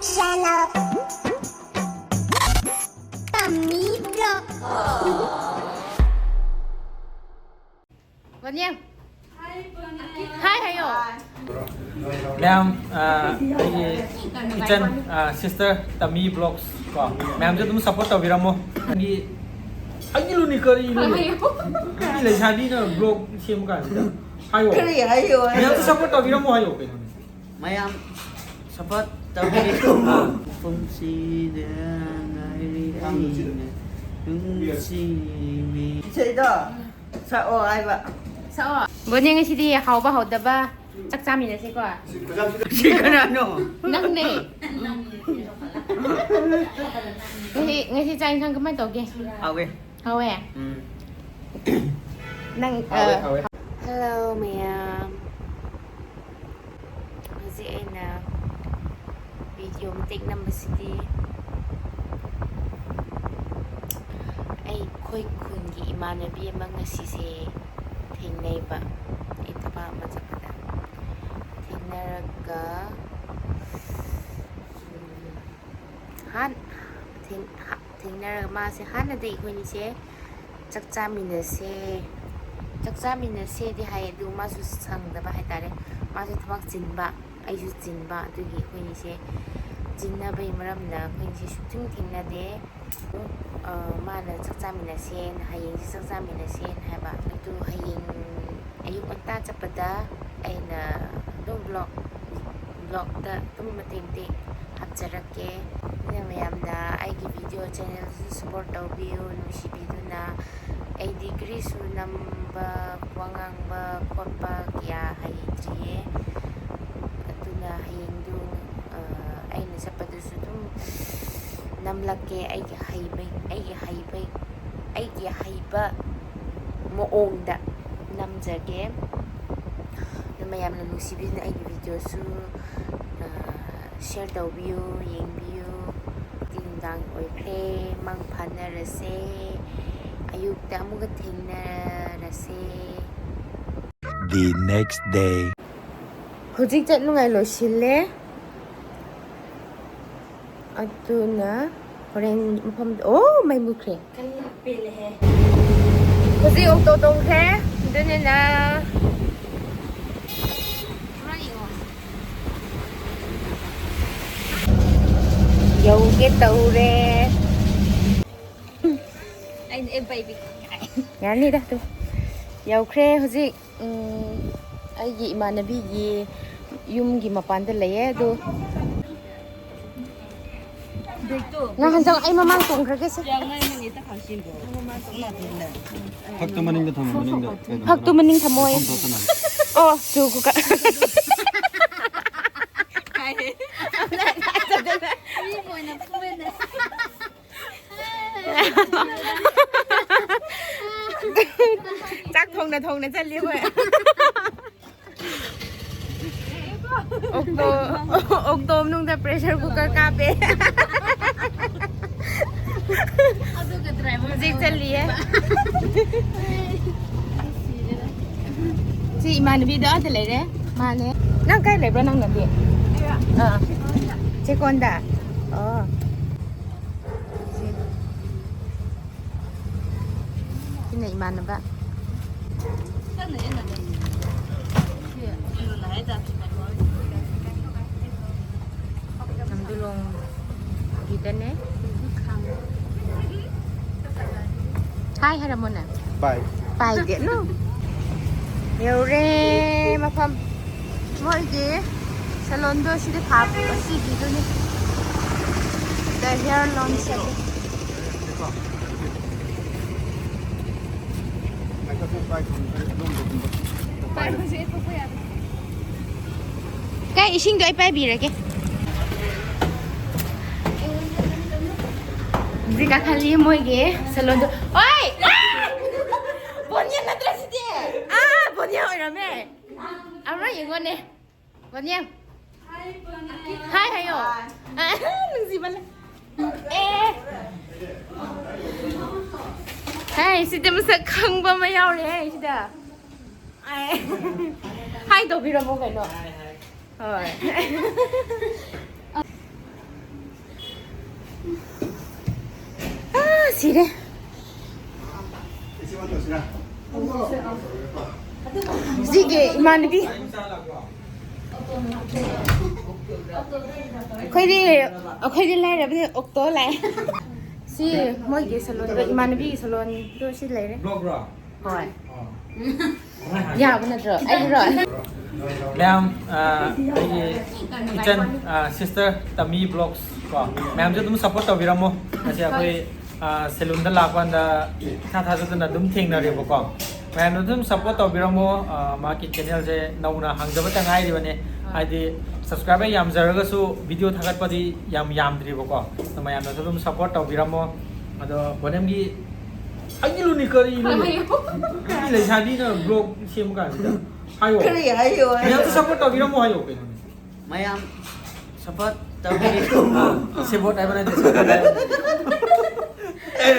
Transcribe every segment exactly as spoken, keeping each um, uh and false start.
Shallow. Tummy block. ꯕꯣꯅꯤꯌꯝ꯫ ꯍꯥꯏ ꯍꯥꯏꯌꯣ꯫ ꯃꯌꯥꯝ, ꯑ, ꯑꯩꯒꯤ ꯏꯆꯟ, ꯑ, ꯁꯤꯁꯇꯔ ꯇꯃꯤ ꯕ꯭ꯂꯣꯛꯁ ꯀꯣ, ꯃꯌꯥꯝꯁꯨ ꯑꯗꯨꯝ ꯁꯞꯄꯣꯔꯠ ꯇꯧꯕꯤꯔꯝꯃꯣ꯫ ꯑꯩꯒꯤ, ꯑꯩꯒꯤ ꯂꯨꯅꯤ ꯀꯔꯤꯅꯣ? ꯍꯥꯏꯌꯣ꯫ ꯅꯨꯄꯤ ꯂꯩꯁꯥꯕꯤꯅ ꯕ꯭ꯂꯣꯛ ꯁꯦꯝꯕ ꯀꯥꯟꯁꯤꯗ꯫ ꯍꯥꯏꯌꯣ꯫ ꯀꯔꯤ ꯍꯥꯏꯌꯣ ꯍꯥꯏꯌꯣ? ꯃꯌꯥꯝꯁꯨ ꯁꯞꯄꯣꯔꯠ ꯇꯧꯕꯤꯔꯝꯃꯣ ꯍꯥꯏꯌꯣ ꯀꯩꯅꯣꯅꯦ꯫ ꯃꯌꯥꯝ ꯁꯞꯄꯣꯔꯠ ꯇꯧꯕꯤꯌꯨ꯫ ꯄꯨꯟꯁꯤꯗ ꯉꯥꯏꯔꯤ ꯑꯩꯅ ꯅꯨꯡꯁꯤꯕꯤ꯫ ꯏꯁꯩꯗꯣ ꯁꯛꯑꯣ ꯍꯥꯏꯕ꯫ ꯁꯛꯑꯣ꯫ ꯕꯣꯅꯦ, ꯉꯁꯤꯗꯤ ꯍꯥꯎꯕ ꯍꯥꯎꯗꯕ ꯆꯥꯛ ꯆꯥꯃꯤꯟꯅꯁꯤꯀꯣ꯫ ꯁꯤ ꯀꯅꯥꯅꯣ? ꯅꯪꯅꯦ꯫ ꯉꯁꯤ, ꯉꯁꯤ ꯆꯥꯛ ꯏꯟꯁꯥꯡ ꯀꯃꯥꯏꯅ ꯇꯧꯒꯦ? ꯍꯥꯎꯋꯦ꯫ ꯍꯥꯎꯋꯦ? ꯎꯝ꯫ ꯅꯪ, ꯍꯥꯎꯋꯦ, ꯑ, ꯍꯥꯎꯋꯦ꯫ Hello ꯃꯌꯥꯝ꯫ ꯍꯧꯖꯤꯛ ꯑꯩꯅ ꯚꯤꯗꯤꯑꯣ ꯃꯇꯦꯛ ꯅꯝꯕꯁꯤꯗꯤ ꯑꯩꯈꯣꯏ ꯈꯨꯟꯒꯤ ꯏꯃꯥꯟꯅꯕꯤ ꯑꯃ ꯉꯁꯤꯁꯦ ꯊꯦꯡꯅꯩꯕ꯫ ꯑꯩ ꯊꯕꯛ ꯑꯃ ꯆꯠꯄꯗ ꯊꯦꯡꯅꯔꯒ, ꯎꯝ, ꯍꯥꯟ-, ꯊꯦꯡ-, ꯍꯥ-, ꯊꯦꯡꯅꯔꯒ ꯃꯥꯁꯦ ꯍꯥꯟꯅꯗꯤ ꯑꯩꯈꯣꯏꯅꯤꯁꯦ ꯆꯥꯛ ꯆꯥꯃꯤꯟꯅꯁꯦ, ꯆꯥꯛ ꯆꯥꯃꯤꯟꯅꯁꯦꯗꯤ ꯍꯥꯏ, ꯑꯗꯨ ꯃꯥꯁꯨ ꯁꯪꯗꯕ ꯍꯥꯏꯇꯥꯔꯦ꯫ ꯃꯥꯁꯨ ꯊꯕꯛ ꯆꯤꯟꯕ, ꯑꯩꯁꯨ ꯆꯤꯟꯕ, ꯑꯗꯨꯒꯤ ꯑꯩꯈꯣꯏꯅꯤꯁꯦ ꯆꯤꯟꯅꯕꯩ ꯃꯔꯝꯅ ꯑꯩꯈꯣꯏꯅꯤꯁꯦ ꯁꯨꯛꯊꯦꯡ ꯊꯦꯡꯅꯗꯦ꯫ ꯑ, ꯃꯥꯅ ꯆꯥꯛ ꯆꯥꯃꯤꯟꯅꯁꯦꯅ, ꯍꯌꯦꯡꯁꯦ ꯆꯥꯛ ꯆꯥꯃꯤꯟꯅꯁꯦꯅ ꯍꯥꯏꯕ꯫ ꯑꯗꯨ ꯍꯌꯦꯡ ꯑꯌꯨꯛ ꯉꯟꯇꯥ ꯆꯠꯄꯗ ꯑꯩꯅ ꯑꯗꯨꯝ ꯕ꯭ꯂꯣꯛ, ꯕ꯭ꯂꯣꯛꯇ ꯑꯗꯨꯝ ꯃꯇꯦꯛ ꯃꯇꯦꯛ ꯍꯥꯞꯆꯔꯛꯀꯦ꯫ ꯑꯗꯨꯅ ꯃꯌꯥꯝꯅ ꯑꯩꯒꯤ ꯚꯤꯗꯤꯑꯣ ꯆꯦꯅꯦꯜꯁꯨ ꯁꯞꯄꯣꯔꯠ ꯇꯧꯕꯤꯌꯨ, ꯅꯨꯡꯁꯤꯕꯤꯗꯨꯅ꯫ ꯑꯩꯗꯤ ꯀꯔꯤꯁꯨ ꯅꯝꯕ, ꯋꯥ ꯉꯥꯡꯕ ꯈꯣꯠꯄ ꯀꯌꯥ ꯍꯩꯇ꯭ꯔꯤꯌꯦ꯫ ꯑꯗꯨꯅ ꯍꯌꯦꯡꯗꯨ, ꯑ, ꯑꯩꯅ ꯆꯠꯄꯗꯨꯁꯨ ꯑꯗꯨꯝ ꯅꯝꯂꯛꯀꯦ꯫ ꯑꯩꯒꯤ ꯍꯩꯕꯩ, ꯑꯩꯒꯤ ꯍꯩꯕꯩ, ꯑꯩꯒꯤ ꯍꯩꯕ ꯃꯑꯣꯡꯗ ꯅꯝꯖꯒꯦ꯫ ꯑꯗꯨ ꯃꯌꯥꯝꯅ ꯅꯨꯡꯁꯤꯕꯤꯗꯨꯅ ꯑꯩꯒꯤ ꯚꯤꯗꯤꯑꯣꯁꯨ, ꯑ, ꯁꯤꯌꯔ ꯇꯧꯕꯤꯌꯨ, ꯌꯦꯡꯕꯤꯌꯨ꯫ ꯅꯨꯡꯗꯥꯡ ꯑꯣꯏꯈ꯭ꯔꯦ, ꯃꯪ ꯐꯥꯅꯔꯁꯦ꯫ ꯑꯌꯨꯛꯇ ꯑꯃꯨꯛꯀ ꯊꯦꯡꯅꯔꯁꯦ꯫ The next day. ꯍꯧꯖꯤꯛ ꯆꯠꯅꯉꯥꯏ ꯂꯣꯏꯁꯤꯜꯂꯦ꯫ ꯑꯗꯨꯅ ꯍꯣꯔꯦꯟ ꯃꯐꯝꯗ, ꯑꯣ, ꯃꯩ ꯃꯨꯠꯈ꯭ꯔꯦ꯫ ꯄꯦꯜꯂꯦꯍꯦ꯫ ꯍꯧꯖꯤꯛ ꯑꯣꯛꯇꯣ ꯇꯣꯡꯈ꯭ꯔꯦ꯫ ꯑꯗꯨꯅꯤꯅ ꯌꯧꯒꯦ ꯇꯧꯔꯦ꯫ ꯑꯩꯅ ꯑꯦ ꯕꯩꯕꯤ꯫ ꯌꯥꯅꯤꯗ ꯑꯗꯨ꯫ ꯌꯧꯈ꯭ꯔꯦ ꯍꯧꯖꯤꯛ꯫ ꯎꯝ, ꯑꯩꯒꯤ ꯏꯃꯥꯟꯅꯕꯤꯒꯤ ꯌꯨꯝꯒꯤ ꯃꯄꯥꯟꯗ ꯂꯩꯌꯦ ꯑꯗꯨ꯫ ꯅꯪ ꯍꯟꯗꯛ ꯑꯩ ꯃꯃꯥꯡ ꯇꯣꯡꯈ꯭ꯔꯒꯦꯁꯦ꯫ ꯐꯛꯇꯨ ꯃꯅꯤꯡꯗ ꯊꯝꯃꯣ, ꯃꯅꯤꯡꯗ꯫ ꯀꯩꯅꯣ, ꯐꯛꯇꯨ ꯃꯅꯤꯡ ꯊꯝꯃꯣ꯫ ꯃꯐꯝ ꯊꯣꯛꯇꯅ꯫ ꯑꯣ, ꯆꯨ ꯀꯨꯀ꯫ ꯆꯥꯛ ꯊꯣꯡꯅ ꯊꯣꯡꯅ ꯆꯠꯂꯤ ꯑꯩꯈꯣꯏ꯫ ꯑꯣꯛꯇꯣ, ꯑꯣꯛꯇꯣ ꯃꯅꯨꯡꯗ pressure cooker ꯀꯥꯞꯄꯦ꯫ ꯍꯧꯖꯤꯛ ꯆꯠꯂꯤꯌꯦ꯫ ꯁꯤ ꯏꯃꯥꯟꯅꯕꯤꯗꯣ ꯑꯥꯗ ꯂꯩꯔꯦ꯫ ꯃꯥꯅꯦ꯫ ꯅꯪ ꯀꯥꯏ ꯂꯩꯕ꯭ꯔꯣ ꯅꯪꯅꯗꯤ? ꯑꯥ꯫ ꯆꯦꯛꯀꯣꯟꯗ? ꯑꯣ꯫ ꯁꯤ꯫ ꯁꯤꯅ ꯏꯃꯥꯟꯅꯕ꯫ ꯅꯝꯗꯨꯂꯣꯡꯒꯤꯗꯅꯦ꯫ ꯍꯥꯏ ꯍꯥꯏꯔꯝꯃꯣꯅꯦ꯫ ꯕꯥꯏ꯫ ꯄꯥꯏꯗꯦ, ꯅꯣ꯫ ꯌꯧꯔꯦ ꯃꯐꯝ꯫ ꯃꯣꯏꯒꯤ ꯁꯦꯂꯣꯟꯗꯣ ꯁꯤꯗꯤ ꯐꯥꯕ, ꯁꯤꯒꯤꯗꯨꯅꯤ꯫ The hair lounge ꯍꯥꯏꯕ꯫ ꯀꯩ ꯏꯁꯤꯡꯗꯣ ꯑꯩ ꯄꯥꯏꯕꯤꯔꯒꯦ꯫ ꯍꯧꯖꯤꯛ ꯀꯥꯈꯠꯂꯤ ꯃꯣꯏꯒꯤ ꯁꯦꯂꯣꯟꯗꯣ꯫ ꯑꯣꯏ! ꯑꯥ! ꯕꯣꯅꯤꯌꯥ ꯅꯠꯇ꯭ꯔ ꯁꯤꯗꯤ? ꯑꯥ, ꯕꯣꯅꯤꯌꯥ ꯑꯣꯏꯔꯝꯃꯦ꯫ ꯑꯃꯔꯛ ꯌꯦꯡꯉꯣꯅꯦ꯫ ꯕꯣꯅꯤꯌꯥ꯫ ꯍꯥꯏ ꯍꯥꯏꯌꯣ꯫ ꯑꯥ, ꯅꯨꯡꯁꯤꯃꯜꯂꯦ꯫ ꯑꯦ꯫ ꯍꯥꯏ, ꯁꯤꯗ ꯃꯁꯛ ꯈꯪꯕ ꯑꯃ ꯌꯥꯎꯔꯦ ꯍꯥꯏ ꯁꯤꯗ꯫ ꯍꯥꯏ ꯇꯧꯕꯤꯔꯝꯃꯣ ꯀꯩꯅꯣ꯫ ꯍꯣꯏ꯫ ꯁꯤꯔꯦ꯫ ꯁꯤꯒꯤ ꯏꯃꯥꯟꯅꯕꯤ꯫ ꯑꯩꯈꯣꯏꯗꯤ ꯑꯩꯈꯣꯏꯗꯤ ꯂꯥꯏꯔꯕꯅꯤ, ꯑꯣꯛꯇꯣ ꯂꯥꯛꯑꯦ꯫ ꯁꯤ ꯃꯣꯏꯒꯤ ꯁꯦꯂꯣꯟꯗꯣ, ꯏꯃꯥꯟꯅꯕꯤꯒꯤ ꯁꯦꯂꯣꯟꯗꯣ ꯁꯤ ꯂꯩꯔꯦ꯫ ꯕ꯭ꯂꯣꯒꯔꯣ? ꯍꯣꯏ꯫ ꯑꯥ꯫ ꯌꯥꯕ ꯅꯠꯇ꯭ꯔꯣ? ꯑꯩꯒꯤꯔꯣ? ꯃꯌꯥꯝ, ꯑ, ꯑꯩꯒꯤ ꯏꯆꯟ, ꯑ, ꯁꯤꯁꯇꯔ ꯇꯃꯤ ꯕ꯭ꯂꯣꯒꯁ ꯀꯣ, ꯃꯌꯥꯝꯁꯨ ꯑꯗꯨꯝ ꯁꯞꯄꯣꯔꯠ ꯇꯧꯕꯤꯔꯝꯃꯣ꯫ ꯉꯁꯤ ꯑꯩꯈꯣꯏ, ꯑ, ꯁꯦꯂꯨꯟꯗ ꯂꯥꯛꯄ ꯀꯥꯟꯗ ꯏꯊꯥ ꯊꯥꯖꯗꯅ ꯑꯗꯨꯝ ꯊꯦꯡꯅꯔꯦꯕꯀꯣ꯫ ꯃꯌꯥꯝꯅ ꯑꯗꯨꯝ ꯁꯞꯄꯣꯔꯠ ꯇꯧꯕꯤꯔꯝꯃꯣ꯫ ꯑ, ꯃꯍꯥꯛꯀꯤ ꯆꯦꯅꯦꯜꯁꯦ ꯅꯧꯅ ꯍꯥꯡꯖꯕꯇ ꯉꯥꯏꯔꯤꯕꯅꯦ꯫ ꯍꯥꯏꯗꯤ ꯁꯕꯁꯀ꯭ꯔꯥꯏꯕꯔ ꯌꯥꯝꯖꯔꯒꯁꯨ ꯚꯤꯗꯤꯑꯣ ꯊꯥꯒꯠꯄꯗꯤ ꯌꯥꯝ ꯌꯥꯝꯗ꯭ꯔꯤꯕꯀꯣ꯫ ꯑꯗꯣ ꯃꯌꯥꯝꯅꯁꯨ ꯑꯗꯨꯝ ꯁꯞꯄꯣꯔꯠ ꯇꯧꯕꯤꯔꯝꯃꯣ꯫ ꯑꯗꯣ ꯕꯣꯅꯦꯝꯒꯤ ꯍꯥꯏꯖꯤꯜꯂꯨꯅꯦ ꯀꯔꯤꯅꯣ? ꯍꯥꯏꯌꯨ꯫ ꯃꯤ ꯂꯩꯁꯥꯕꯤꯅ ꯕ꯭ꯂꯣꯛ ꯁꯦꯝꯕ ꯀꯥꯟꯁꯤꯗ꯫ ꯍꯥꯏꯌꯣ꯫ ꯀꯔꯤ ꯍꯥꯏꯌꯣ ꯍꯥꯏꯌꯣ? ꯃꯌꯥꯝꯁꯨ ꯁꯞꯄꯣꯔꯠ ꯇꯧꯕꯤꯔꯝꯃꯣ ꯍꯥꯏꯌꯣ ꯀꯩꯅꯣꯅꯦ꯫ ꯃꯌꯥꯝ ꯁꯞꯄꯣꯔꯠ ꯇꯧꯕꯤꯔꯝꯃꯣ꯫ ꯑ, ꯁꯦꯕꯣꯠ ꯍꯥꯏꯕ ꯅꯠꯇꯦ, ꯁꯞꯄꯣꯔꯠ ꯍꯥꯏꯕ꯫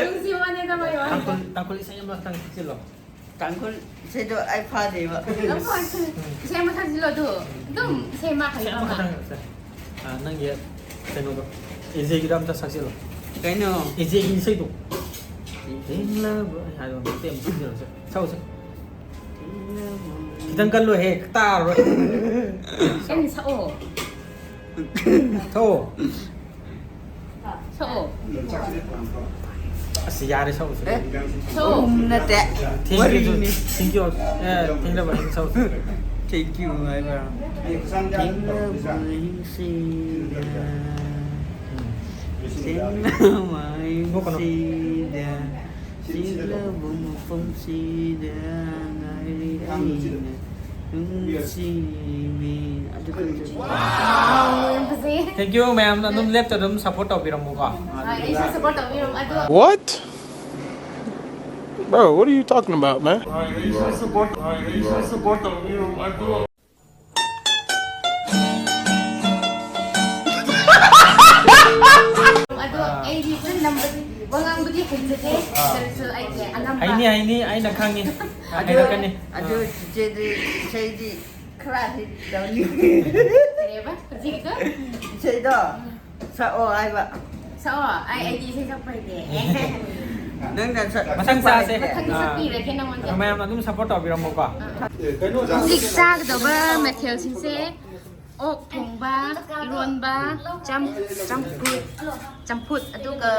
ꯅꯨꯡꯁꯤ ꯋꯥꯅꯦꯗ, ꯃꯌꯥꯝ꯫ ꯇꯥꯡꯈꯨꯜ, ꯇꯥꯡꯈꯨꯜ ꯏꯁꯩ ꯑꯃ ꯈꯛꯇꯪ ꯁꯤꯜꯂꯣ꯫ ꯇꯥꯡꯈꯨꯜ ꯏꯁꯩꯗꯣ ꯑꯩ ꯐꯥꯗꯦꯕ꯫ ꯅꯪ ꯐꯥ-, ꯏꯁꯩ ꯑꯃ ꯁꯛꯁꯤꯜꯂꯣ ꯑꯗꯨ꯫ ꯑꯗꯨꯝ ꯏꯁꯩ ꯑꯃ ꯏꯁꯩ ꯍꯩꯕ ꯑꯃ꯫ ꯑꯃꯈꯛꯇꯪ ꯁꯛꯁꯦ꯫ ꯑ, ꯅꯪꯒꯤ ꯀꯩꯅꯣꯗꯣ, ꯑꯦꯖꯦꯒꯤꯗꯣ ꯑꯝꯇ ꯁꯛꯆꯤꯜꯂꯣ꯫ ꯀꯩꯅꯣ? ꯑꯦꯖꯦꯒꯤ ꯏꯁꯩꯗꯣ꯫ ꯊꯦꯡꯂꯕ ꯍꯥꯏꯗꯣ ꯑꯝꯇ ꯁꯛꯆꯤꯜꯂꯣꯁꯦ꯫ ꯁꯛꯎꯁꯦ꯫ ꯊꯦꯡꯂꯕ꯫ ꯈꯤꯇꯪ ꯀꯜꯂꯣꯍꯦ, ꯇꯥꯔꯔꯣꯏ꯫ ꯀꯩꯅꯣ ꯁꯛꯑꯣ꯫ ꯁꯛꯑꯣ꯫ ꯁꯛꯑꯣ꯫ ꯑꯁ, ꯌꯥꯔꯦ, ꯁꯛꯎꯁꯦ꯫ ꯑꯦ? ꯁꯛꯑꯣ꯫ ꯎꯝ, ꯅꯠꯇꯦ꯫ Thank you, ꯋꯥꯔꯤꯅꯤ꯫ Thank you꯫ ꯑꯦ, ꯊꯦꯡꯂꯕ ꯑꯍꯤꯡ ꯁꯛꯎꯁꯦ꯫ Thank you ꯍꯥꯏꯕ꯫ ꯊꯦꯡꯂꯕ ꯑꯍꯤꯡꯁꯤꯗ꯫ ꯎꯝ꯫ ꯊꯦꯡꯂꯕ ꯅꯣꯛꯀꯅꯨ꯫ ꯑꯍꯤꯡꯁꯤꯗ꯫ ꯆꯤꯛꯂꯕ ꯃꯐꯝꯁꯤꯗ ꯉꯥꯏꯔꯤ ꯑꯩꯅ ꯅꯨꯡꯁꯤꯕꯤ꯫ ꯑꯗꯨ ꯈꯛꯇꯅꯤ꯫ Wow, ꯌꯥꯝ ꯐꯖꯩ꯫ Thank you, ꯃꯌꯥꯝꯅ ꯑꯗꯨꯝ ꯂꯦꯞꯇ ꯑꯗꯨꯝ ꯁꯞꯄꯣꯔꯠ ꯇꯧꯕꯤꯔꯝꯃꯨꯀꯣ꯫ ꯍꯣꯏ, ꯑꯩꯁꯨ ꯁꯞꯄꯣꯔꯠ ꯇꯧꯕꯤꯔꯝꯃꯨ꯫ ꯑꯗꯣ What? Bro, what are you talking about, man? ꯑꯗꯣ ꯑꯩꯗꯤ ꯐꯖꯅ ꯅꯝꯕꯗꯤ, ꯋꯥ ꯉꯥꯡꯕꯗꯤ ꯍꯩꯖꯗꯦ꯫ ꯑꯥ꯫ ꯑꯗꯨꯁꯨ ꯑꯩꯒꯤ ꯑꯉꯝꯕ꯫ ꯍꯩꯅꯤ, ꯍꯩꯅꯤ, ꯑꯩꯅ ꯈꯪꯉꯤ꯫ ꯑꯗꯨ, ꯍꯩꯔꯛꯀꯅꯤ꯫ ꯑꯗꯨ ꯆꯤꯆꯦꯗꯤ ꯏꯁꯩꯗꯤ ꯈꯔꯗꯤ ꯇꯧꯅꯤꯡꯉꯤ꯫ ꯀꯔꯤꯕ? ꯍꯧꯖꯤꯛꯀꯤꯗꯣ? ꯏꯁꯩꯗꯣ ꯁꯛꯑꯣ ꯍꯥꯏꯕ꯫ ꯁꯛꯑꯣ꯫ ꯑꯩ ꯑꯩꯗꯤ ꯏꯁꯩ ꯁꯛꯄ ꯍꯩꯇꯦ꯫ ꯅꯪꯅ ꯁꯛ- ꯃꯊꯪ ꯆꯥꯁꯦ꯫ ꯃꯊꯪ ꯁꯛꯄꯤꯔꯒꯦ ꯅꯉꯣꯟꯗ꯫ ꯃꯌꯥꯝꯅ ꯑꯗꯨꯝ ꯁꯞꯄꯣꯔꯠ ꯇꯧꯕꯤꯔꯝꯃꯣꯀꯣ꯫ ꯍꯧꯖꯤꯛ ꯆꯥꯒꯗꯧꯕ ꯃꯊꯦꯜꯁꯤꯡꯁꯦ ꯑꯣꯛ ꯊꯣꯡꯕ, ꯏꯔꯣꯟꯕ, ꯆꯝ- ꯆꯝꯐꯨꯠ, ꯆꯝꯐꯨꯠ, ꯑꯗꯨꯒ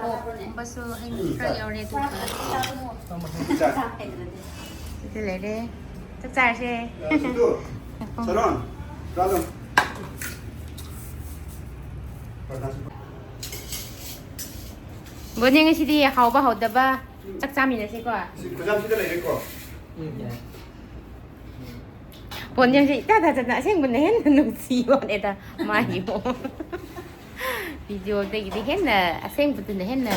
ꯑꯣꯛꯀꯨꯝꯕꯁꯨ ꯍꯩ ꯃꯍꯤ ꯈꯔ ꯌꯥꯎꯔꯦ꯫ ꯑꯗꯨꯒ ꯁꯤꯗ ꯂꯩꯔꯦ꯫ ꯆꯥꯛ ꯆꯥꯔꯁꯦ꯫ ꯁꯔꯣꯟ, ꯆꯥꯂꯣ꯫ ꯕꯣꯅꯦ, ꯉꯁꯤꯗꯤ ꯍꯥꯎꯕ ꯍꯥꯎꯗꯕ ꯆꯥꯛ ꯆꯥꯃꯤꯟꯅꯁꯦꯀꯣ꯫ ꯁꯤ ꯈꯨꯖꯥꯝꯁꯤꯗ ꯂꯩꯔꯦꯀꯣ꯫ ꯕꯣꯅꯦꯁꯦ ꯏꯇꯥ ꯇꯥꯗꯅ ꯑꯁꯦꯡꯕꯅ ꯍꯦꯟꯅ ꯅꯨꯡꯁꯤꯕꯅꯦꯗ ꯃꯥꯒꯤ ꯃꯑꯣꯡ꯫ ꯚꯤꯗꯤꯑꯣꯗꯒꯤꯗꯤ ꯍꯦꯟꯅ ꯑꯁꯦꯡꯕꯗꯨꯅ ꯍꯦꯟꯅ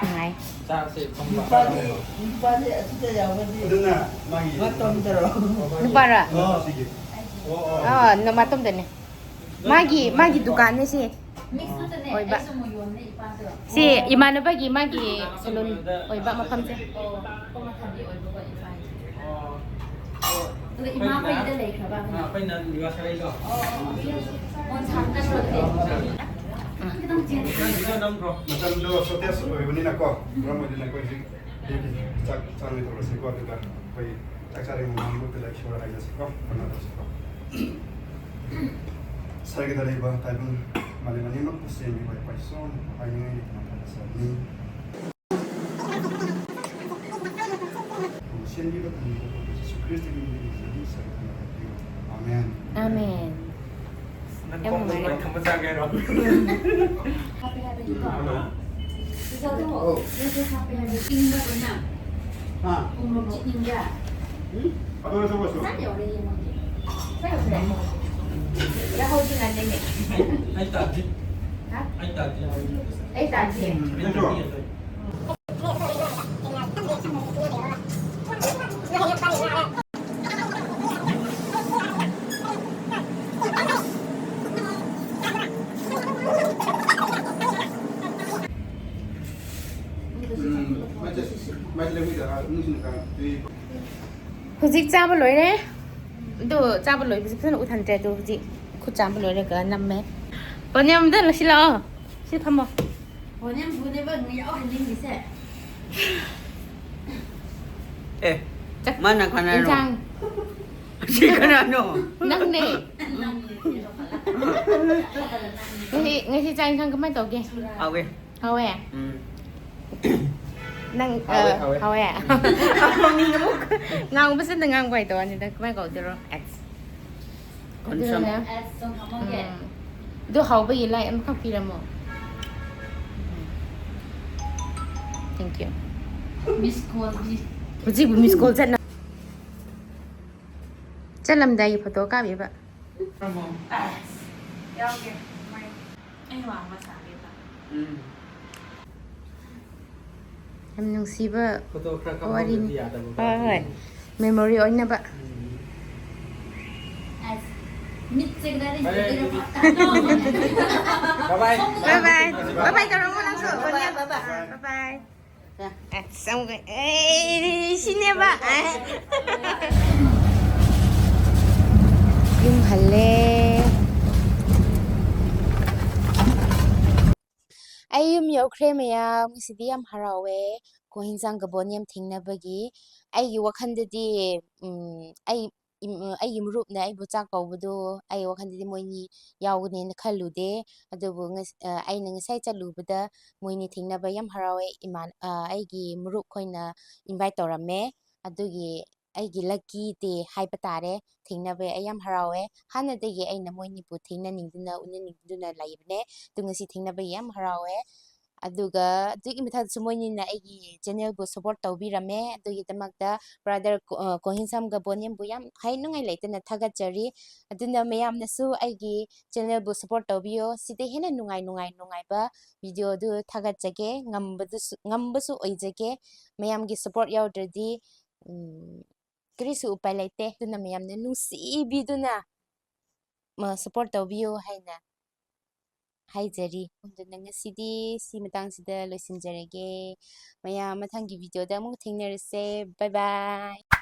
ꯅꯨꯡꯉꯥꯏ꯫ ꯆꯥꯛꯁꯦ ꯐꯝꯕ꯫ ꯅꯨꯄꯥꯗꯤ, ꯅꯨꯄꯥꯗꯤ ꯑꯁꯤꯗ ꯌꯥꯎꯕꯗꯤ ꯑꯗꯨꯅ ꯃꯥꯒꯤ ꯃꯇꯝꯗꯔꯣ? ꯅꯨꯄꯥꯔꯣ? ꯑꯣ, ꯁꯤꯒꯤ꯫ ꯑꯥ, ꯅꯃꯥꯇꯣꯝꯗꯅꯦ꯫ ꯃꯥꯒꯤ ꯃꯥꯒꯤ ꯗꯨꯀꯥꯟꯅꯦ ꯁꯤ꯫ ꯃꯤꯛꯁ ꯈꯛꯇꯅꯦ꯫ ꯑꯣꯏꯕ꯫ ꯑꯩꯁꯨ ꯑꯃꯨꯛ ꯌꯣꯟꯕꯅꯦ ꯏꯄꯥꯗꯣ꯫ ꯁꯤ ꯏꯃꯥꯟꯅꯕꯒꯤ ꯃꯥꯒꯤ ꯁꯦꯂꯨꯟ ꯑꯣꯏꯕ ꯃꯐꯝꯁꯦ꯫ ꯑꯣ, ꯀꯣꯃꯊꯥꯕꯤ ꯑꯣꯏꯕꯀꯣ ꯏꯄꯥꯒꯤ꯫ ꯑꯗꯨꯒ ꯏꯃꯥ ꯈꯣꯏꯒꯤꯗ ꯂꯩꯈ꯭ꯔꯕ ꯑꯩꯈꯣꯏꯅ꯫ ꯑꯩꯈꯣꯏꯅ ꯌꯨ ꯑꯦꯁ ꯑꯦꯗꯣ꯫ ꯑꯣ, ꯁꯥꯡꯅ ꯈꯤꯇꯪ ꯆꯦꯟ꯫ ꯅꯪꯒꯤꯁꯨ ꯅꯝꯈ꯭ꯔꯣ꯫ ꯃꯇꯝꯗꯣ ꯁꯣꯔꯇꯦꯖ ꯑꯣꯏꯕꯅꯤꯅꯀꯣ, ꯃꯔꯝ ꯑꯣꯏꯗꯨꯅ ꯑꯩꯈꯣꯏ ꯍꯧꯖꯤꯛ ꯆꯥꯛ ꯆꯥꯅꯕ ꯇꯧꯔꯁꯤꯀꯣ꯫ ꯑꯗꯨꯒ ꯑꯩꯈꯣꯏ ꯆꯥꯛ ꯆꯥꯔꯤꯉꯩ ꯃꯃꯥꯡꯗ ꯏꯁꯣꯔ ꯍꯥꯏꯖꯁꯤꯀꯣ, ꯀꯩꯅꯣ ꯇꯧꯁꯤꯀꯣ꯫ ꯁꯔꯒꯗ ꯂꯩꯕ ꯇꯥꯏꯕꯪ ꯃꯥꯂꯦꯝ ꯑꯅꯤꯃꯛꯄꯨ ꯁꯦꯝꯕꯤꯕ ꯏꯄꯥ ꯏꯁꯣꯔ ꯍꯥꯏꯅꯤꯡꯉꯥꯏ ꯊꯥꯒꯠꯆꯕꯅꯤ꯫ ꯁꯦꯝꯕꯤꯕ ꯊꯝꯕꯤꯕ ꯖꯤꯁꯨ ꯈ꯭ꯔꯤꯁꯇꯒꯤ ꯃꯤꯡꯗ ꯅꯤꯖꯔꯤ, ꯁꯔꯒꯗ ꯂꯩꯕꯤꯌꯨ꯫ ꯑꯥꯃꯦꯟ꯫ ꯑꯥꯃꯦꯟ꯫ ꯅꯪ ꯈꯣꯡꯗ ꯏꯃꯥꯏ ꯊꯝꯕ ꯆꯥꯒꯦ ꯍꯥꯏꯔꯣ? ꯍꯥꯞꯄꯦ ꯍꯥꯏꯕꯅꯤꯀꯣ꯫ ꯆꯤꯆꯧꯗꯣ ꯃꯦꯠꯇꯦ ꯍꯥꯞꯄꯦ ꯍꯥꯏꯕ꯫ ꯏꯪꯕꯗꯨꯅ ꯍꯥ? ꯎꯃꯣꯔꯣꯛ ꯆꯤꯠꯅꯤꯡꯕ꯭ꯔꯥ? ꯑꯗꯨꯅ ꯊꯕꯛꯁꯨ꯫ ꯆꯥꯛ ꯌꯧꯔꯦ ꯌꯦꯡꯉꯣ꯫ ꯆꯥꯛ ꯌꯧꯔꯦ꯫ ꯌꯥꯍꯧꯗꯤ ꯉꯟꯗꯦꯅꯦ꯫ ꯑꯩ ꯇꯥꯗ꯭ꯔꯤ꯫ ꯍꯥ? ꯑꯩ ꯇꯥꯗ꯭ꯔꯤ꯫ ꯑꯩ ꯇꯥꯗ꯭ꯔꯤ꯫ ꯅꯠꯇ꯭ꯔꯣ? ꯍꯧꯖꯤꯛ ꯆꯥꯕ ꯂꯣꯏꯔꯦ꯫ ꯑꯗꯨ ꯆꯥꯕ ꯂꯣꯏꯕꯁꯦ ꯐꯖꯅ ꯎꯠꯍꯟꯗ꯭ꯔꯦ꯫ ꯑꯗꯨ ꯍꯧꯖꯤꯛ ꯈꯨꯠ ꯆꯥꯝꯕ ꯂꯣꯏꯔꯒ ꯅꯝꯃꯦ꯫ ꯄꯅꯤꯌꯝꯗ ꯂꯣꯏꯁꯤꯜꯂꯛꯑꯣ꯫ ꯁꯤ ꯊꯝꯃꯣ꯫ ꯕꯣꯅꯤꯌꯝꯕꯨꯅꯦꯕ ꯅꯨꯡ ꯌꯥꯎꯍꯟꯅꯤꯡꯉꯤꯁꯦ꯫ ꯑꯦ ꯆꯥꯛ- ꯃꯥꯅ ꯀꯅꯥꯅꯣ? ꯏꯟꯁꯥꯡ꯫ ꯁꯤ ꯀꯅꯥꯅꯣ? ꯅꯪꯅꯦ꯫ ꯉꯁꯤ ꯉꯁꯤ ꯆꯥꯛ ꯏꯟꯁꯥꯡ ꯀꯃꯥꯏꯅ ꯇꯧꯒꯦ? ꯍꯥꯎꯋꯦ꯫ ꯍꯥꯎꯋꯦ꯫ ꯎꯝ꯫ ꯅꯪ ꯍꯥꯎꯋꯦ, ꯑ, ꯍꯥꯎꯋꯦ꯫ ꯍꯥꯎꯋꯦ꯫ ꯉꯥꯡꯕꯁꯤꯅ ꯉꯥꯡꯕ ꯍꯩꯇꯕ ꯋꯥꯅꯤꯗ ꯀꯃꯥꯏꯅ ꯀꯧꯗꯣꯏꯔꯣ? ꯑꯦꯁ꯫ ꯀꯣꯟꯁꯝ꯫ ꯑꯗꯨꯅ ꯑꯁ ꯁꯨꯝ ꯍꯥꯃꯣꯟꯒꯦ꯫ ꯎꯝ꯫ ꯑꯗꯨ ꯍꯥꯎꯕꯒꯤ ꯂꯥꯏꯛ ꯑꯃꯈꯛ ꯄꯤꯔꯝꯃꯣ꯫ Thank you꯫ ꯃꯤꯁ ꯀꯣꯜꯗꯤ꯫ ꯍꯧꯖꯤꯛꯄꯨ ꯃꯤꯁ ꯀꯣꯜ ꯆꯠꯅ꯫ ꯆꯠꯂꯝꯗꯥꯏꯒꯤ ꯐꯣꯇꯣ ꯀꯥꯞꯄꯤꯕ꯫ ꯑꯁ ꯌꯥꯎꯒꯦ꯫ ꯑꯩ ꯋꯥꯡꯕ ꯁꯥꯒꯦꯕ꯫ ꯎꯝ꯫ ꯌꯥꯝ ꯅꯨꯡꯁꯤꯕ ꯐꯣꯇꯣ ꯈꯔ ꯋꯥꯔꯤꯅꯤ꯫ ꯀꯥꯞꯍꯧꯗ꯭ꯔꯗꯤ ꯌꯥꯗꯕ ꯍꯣꯏ ꯍꯣꯏ꯫ ꯃꯦꯃꯣꯔꯤ ꯑꯣꯏꯅꯕ꯫ ꯎꯝ꯫ ꯑꯁ ꯃꯤꯠꯁꯦ ꯀꯗꯥꯏꯗ ꯍꯣꯏ, ꯌꯦꯡꯗꯣꯏꯅꯣ ꯑꯗꯨꯗꯤ꯫ ꯐꯥꯛ ꯇꯥꯅ꯫ Bye bye. Bye bye. Bye bye ꯇꯧꯔꯝꯃꯣ ꯅꯪꯁꯨ꯫ Bye bye, bye bye. Bye bye. ꯑꯁ ꯑꯃꯨꯛꯀ ꯑꯦ ꯁꯤꯅꯦꯕ꯫ ꯌꯨꯝ ꯍꯜꯂꯦ꯫ ꯑꯩ ꯌꯨꯝ ꯌꯧꯈ꯭ꯔꯦ ꯃꯌꯥꯝ꯫ ꯉꯁꯤꯗꯤ ꯌꯥꯝ ꯍꯔꯥꯎꯋꯦ꯫ ꯀꯣꯍꯤꯟꯁꯥꯡꯒ ꯕꯣꯅꯤꯌꯝ ꯊꯦꯡꯅꯕꯒꯤ꯫ ꯑꯩꯒꯤ ꯋꯥꯈꯜꯗꯗꯤ ꯎꯝ, ꯑꯩ ꯏꯝ-, ꯑꯩꯒꯤ ꯃꯔꯨꯞꯅ ꯑꯩꯕꯨ ꯆꯥꯛ ꯀꯧꯕꯗꯣ ꯑꯩ ꯋꯥꯈꯜꯗꯗꯤ ꯃꯣꯏꯅꯤ ꯌꯥꯎꯒꯅꯦꯅ ꯈꯜꯂꯨꯗꯦ꯫ ꯑꯗꯨꯕꯨ ꯉꯁ-, ꯑ, ꯑꯩꯅ ꯉꯁꯥꯏ ꯆꯠꯂꯨꯕꯗ ꯃꯣꯏꯅꯤ ꯊꯦꯡꯅꯕ ꯌꯥꯝ ꯍꯔꯥꯎꯋꯦ꯫ ꯏꯃꯥꯟ-, ꯑ, ꯑꯩꯒꯤ ꯃꯔꯨꯞ ꯈꯣꯏꯅ invite ꯇꯧꯔꯝꯃꯦ꯫ ꯑꯗꯨꯒꯤ ꯑꯩꯒꯤ lucky day ꯍꯥꯏꯕ ꯇꯥꯔꯦ꯫ ꯊꯦꯡꯅꯕ ꯑꯩ ꯌꯥꯝ ꯍꯔꯥꯎꯋꯦ꯫ ꯍꯥꯟꯅꯗꯒꯤ ꯑꯩꯅ ꯃꯣꯏꯅꯤꯕꯨ ꯊꯦꯡꯅꯅꯤꯡꯗꯨꯅ, ꯎꯅꯅꯤꯡꯗꯨꯅ ꯂꯩꯕꯅꯦ꯫ ꯑꯗꯨ ꯉꯁꯤ ꯊꯦꯡꯅꯕꯒꯤ ꯌꯥꯝ ꯍꯔꯥꯎꯋꯦ꯫ ꯑꯗꯨꯒ ꯑꯗꯨꯒꯤ ꯃꯊꯛꯇꯁꯨ ꯃꯣꯏꯅꯤꯅ ꯑꯩꯒꯤ channelꯕꯨ support ꯇꯧꯕꯤꯔꯝꯃꯦ꯫ ꯑꯗꯨꯒꯤꯗꯃꯛꯇ brother ꯀꯣ-, ꯑ, ꯀꯣꯍꯤꯟꯁꯝꯒ ꯕꯣꯅꯤꯌꯝꯕꯨ ꯌꯥꯝ ꯍꯥꯏꯅꯤꯡꯉꯥꯏ ꯂꯩꯇꯅ ꯊꯥꯒꯠꯆꯔꯤ꯫ ꯑꯗꯨꯅ ꯃꯌꯥꯝꯅꯁꯨ ꯑꯩꯒꯤ channelꯕꯨ support ꯇꯧꯕꯤꯌꯣ꯫ ꯁꯤꯗ ꯍꯦꯟꯅ ꯅꯨꯡꯉꯥꯏ, ꯅꯨꯡꯉꯥꯏ, ꯅꯨꯡꯉꯥꯏꯕ videoꯗꯨ ꯊꯥꯒꯠꯆꯒꯦ꯫ ꯉꯝꯕꯗꯨꯁꯨ, ꯉꯝꯕꯁꯨ ꯑꯣꯏꯖꯒꯦ꯫ ꯃꯌꯥꯝꯒꯤ support ꯌꯥꯎꯗ꯭ꯔꯗꯤ, ꯎꯝ, ꯀꯔꯤꯁꯨ ꯎꯄꯥꯏ ꯂꯩꯇꯦ꯫ ꯑꯗꯨꯅ ꯃꯌꯥꯝꯅ ꯅꯨꯡꯁꯤꯕꯤꯗꯨꯅ, ꯃ-, support ꯇꯧꯕꯤꯌꯨ ꯍꯥꯏꯅ ꯍꯥꯏꯖꯔꯤ꯫ ꯑꯗꯨꯅ ꯉꯁꯤꯗꯤ ꯁꯤ ꯃꯇꯥꯡꯁꯤꯗ ꯂꯣꯏꯁꯤꯟꯖꯔꯒꯦ꯫ ꯃꯌꯥꯝ ꯃꯊꯪꯒꯤ videoꯗ ꯑꯃꯨꯛ ꯊꯦꯡꯅꯔꯁꯦ꯫ Bye bye꯫